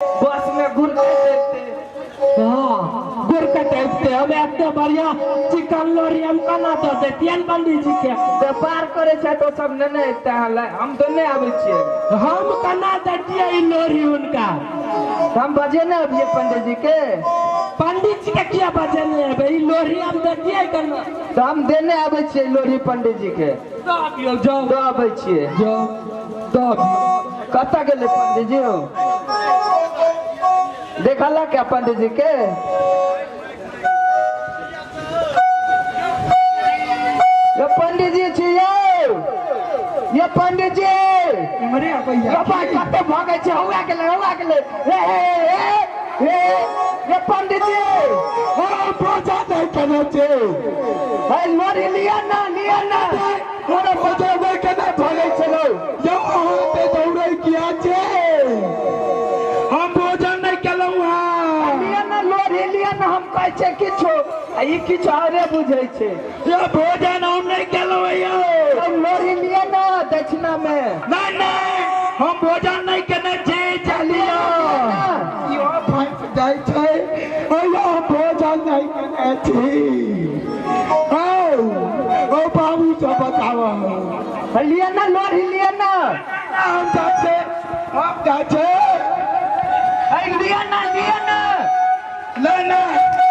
बस में गुड़ काटि देते। हाँ, गुड़ कटैते हम एते बढ़िया चिकन लोरी हम केना दऽ दैतियनि पंडीजी के। व्यापार करे छै तो सब नेने एते अहाँ लए, हम तऽ नहि आबै छियै। हम केना दैतियै ई लोरी हुनका? तऽ हम बजेने अबियै पंडीजी के। पंडीजी के किया बजेने एबै? ई लोरी हम दैतियै केना? तऽ हम देने आबै छियै लोरी पंडीजी के। दऽ अबियौ, जाउ। दऽ आबै छियै। जाउ, दऽ अबियौ। कतऽ गेलै पंडीजी यौ? देखलक क्या पंडीजी के? यो पंडीजी छी यौ, यो पंडीजी। इम्हरे अबैया। बाबा कते भागै छै, हौआ गेलै, हौआ गेलै। हे हे हे हे, यो पंडीजी। ओ पूजा नहि केने छै। हे लोरी लिअ ना, लिअ ना। ओरा बजेबै केना भागै छलौ? यौ अहाँ ते दौड़ै किया छै? हम भोजन नहि केलहुँ हँ। लिअ ना लोरी, लिअ ना। हम कहै छियै किछु आ ई किछु आरे बुझै छै। यौ भोजन हम नहि केलहुँ हँ यौ। लोरी लिअ ना दक्षिणा मे। नहि नहि, हम भोजन नहि केने छी। चलियौ। इहो फँसि जाइ छै। यौ भोजन नहि केने छी। औ ओ बाबू सब बताबऽ। लिअ ना लोरी, लिअ ना। हम जाइ छै, हम जाइ छै। अरे लिअ ना, लिअ ना। नहि नहि।